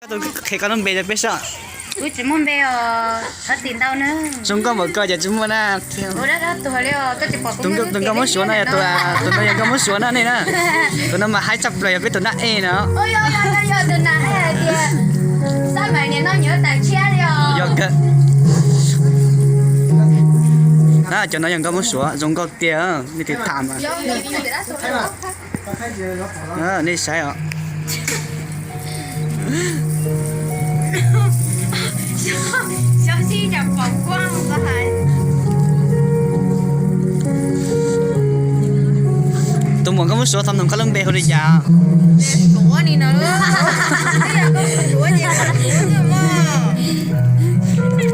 Qhia koj lub npe rau peb saib. Zoo nkauj npaum koj ces tsis muaj na. Tus nkauj muab suav no yog tus, tus no yog nkauj muab suav no nej na. Tus no mas haib tshaj plaws yog peb tus nab ej no. Yog kawg. Cov no yog nkauj muab suav zoo nkauj tiag, nej tig tham mas. Nej saib os. Tus muam nkauj muab suav, thaum ntawd koj lub npe hu li cas?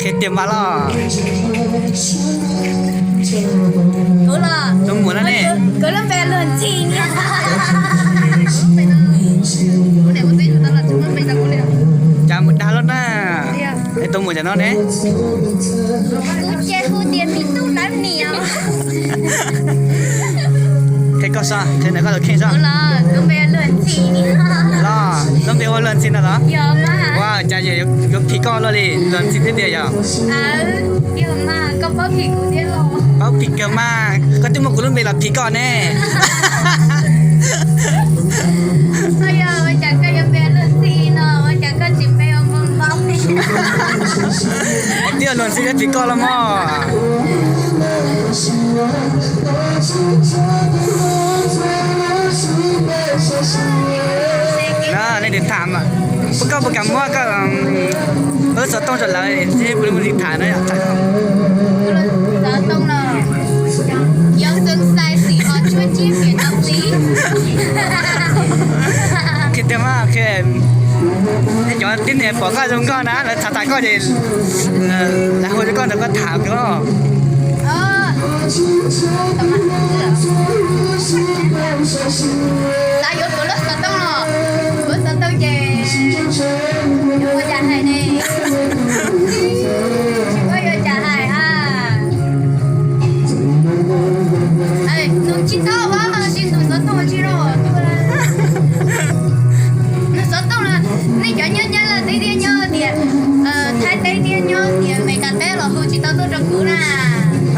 Qhia tiag mas los. Tus muam no ne? Cas mus dag loj na. Es tus muam cov no ne? Kuv ces hu tias me tub dab niam. Qhia koj saib, qhia ntawm koj tus kheej saib. Los, lub npe hu Luag Ntxhi no los? Ua cas yuav phim koj luaj li, Luag Ntxhi thiab tiag yog? Paub phim kawg mas, koj twb muab kuv lub npe los phim koj ne. Twb yog Luag Ntxhi thiab phim koj los mog. Nej tig tham, puas koj puas kam muab koj lub xov tooj rau lawv, puas li mus tig tham na. Qhia tiag mas, nej cov tib neeg pom koj zoo nkauj na, lawv tham tham koj ces lawv hu rau koj ntawd koj tham kawg. Xav yuav kuv lub xov tooj los, kuv lub xov tooj ces yuav ua cas hais ne? Tsis paub yuav cas hais a. Nws tsis tau, nws xov tooj tsis rau, nws xov tooj na, nej cov nyob Nyab Laj teb thiab nyob tias Thaib teb thiab nyob tias Meskas teb los hu tsis tau tuaj rau kuv na.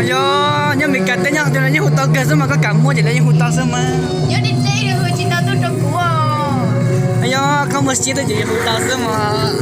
Yog nyob Meskas teb nyob tias yeej hu tau kawg xwb mas, koj kam muab ces lawv yeej hu tau xwb mas. Nyob deb deb hu tsis tau tuaj rau kuv. Yog koj muaj siab tuaj ces yeej hu tau xwb mas.